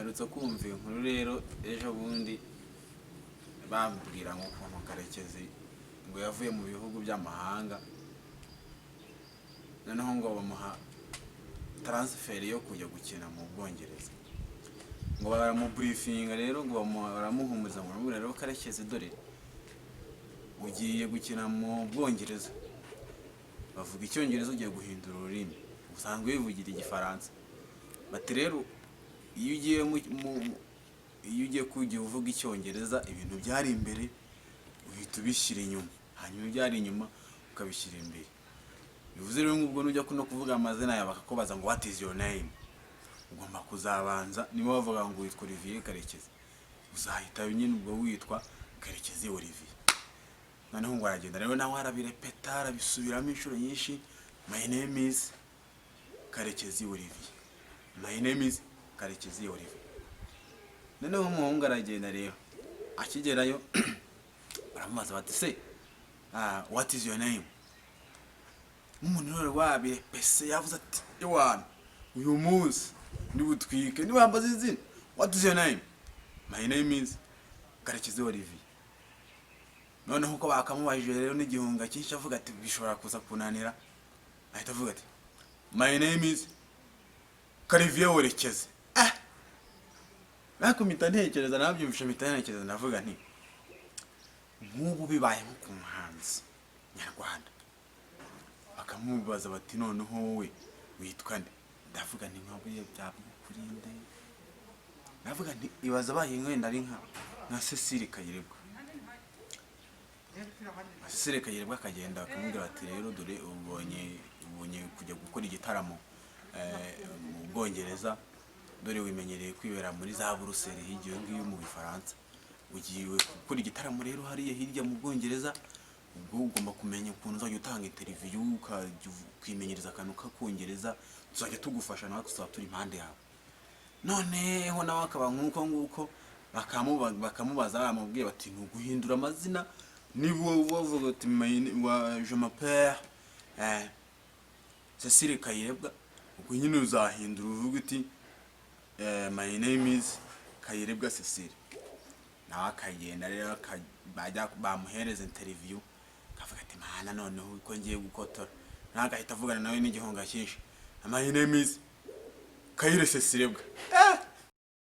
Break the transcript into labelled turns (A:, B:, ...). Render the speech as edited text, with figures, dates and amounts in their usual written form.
A: Mperutse kumva inkuru rero ejo bundi, bambwira ngo ukuntu Karekezi ngo yavuye mu bihugu by'amahanga, noneho ngo bamuha transfer yo kujya gukina mu Bwongereza. Ngo baramubriefinga rero, ngo baramuhumuza, ngo baramubwira: "Rero Karekezi, dore ugiye gukina mu Bwongereza, bavuga Icyongereza, ugiye guhindura ururimi, usanzwe wivugira Igifaransa." Bati: "Rero iyo ugiye iyo ugiye kujya uvuga Icyongereza, ibintu byari imbere uhita ubishyira inyuma, hanyuma ibyari inyuma ukabishyira imbere. Bivuze rero ngubwo nujya no kuvuga amazina yawe, bakakubaza ngo 'What is your name?', ugomba kuzabanza, niba bavuga ngo witwa Olivier Karekezi, uzahita nyine ubwo witwa Karekezi Olivier." Noneho ngo aragenda rero, nawe arabirepeta, arabisubiramo inshuro nyinshi: "My name is Karekezi Olivier, my name is Karekezi Olivier." Noneho umuhungu aragenda rero, akigerayo baramubaza bati: "Se what is your name?" Nk'umuntu rero wabirepese, yavuze ati: "Ewana, uyu munsi ndibutwike, nibambaza izina, 'What is your name?' My name is Karekezi Olivier." Noneho uko bakamubajije rero, n'igihunga cyinshi, avuga ati bishobora kuza kunanira, ahita avuga ati: "My name is Karivier Werekeze." Ariko mpita ntekereza, nabyumvishe mpita ntekereza, ndavuga nti nk'ubu bibaye nko ku muhanzi nyarwanda, bakamubaza bati: "Noneho wowe witwa nde?" Ndavuga nti nkabuye byaba nde? Ndavuga nti ibaza abaye wenda ari nka Cecile Kayirebwa. Cecile Kayirebwa akagenda, bakamubwira bati: "Rero dore ubonye kujya gukora igitaramo mu Bwongereza, dore wimenyereye kwibera muri za Buruseli hirya iyo ngiyo mu Bifaransa, ugiye gukora igitaramo rero hariya hirya mu Bwongereza, ubwo ugomba kumenya ukuntu uzajya utanga interview, ukajya ukimenyereza akantu k'Akongereza, tuzajya tugufasha, nawe tuzaba turi impande yawe." Noneho nawe akaba nk'uko nguko, bakamubaza, bamubwiye bati: "Ni uguhindura amazina, niba wowe bavuga uti je m'appelle Cecile Kayirebwa, ubwo nyine uzahindura uvuga uti 'My name is Kayirebwa Cecile.'" Nawe akagenda rero, bajya bamuhereza interview, akavuga ati: "Mana, noneho ko ngiye gukotora?" Nawe agahita avugana nawe n'igihunga cyinshi: "My name is Kayire Cecile." Bwa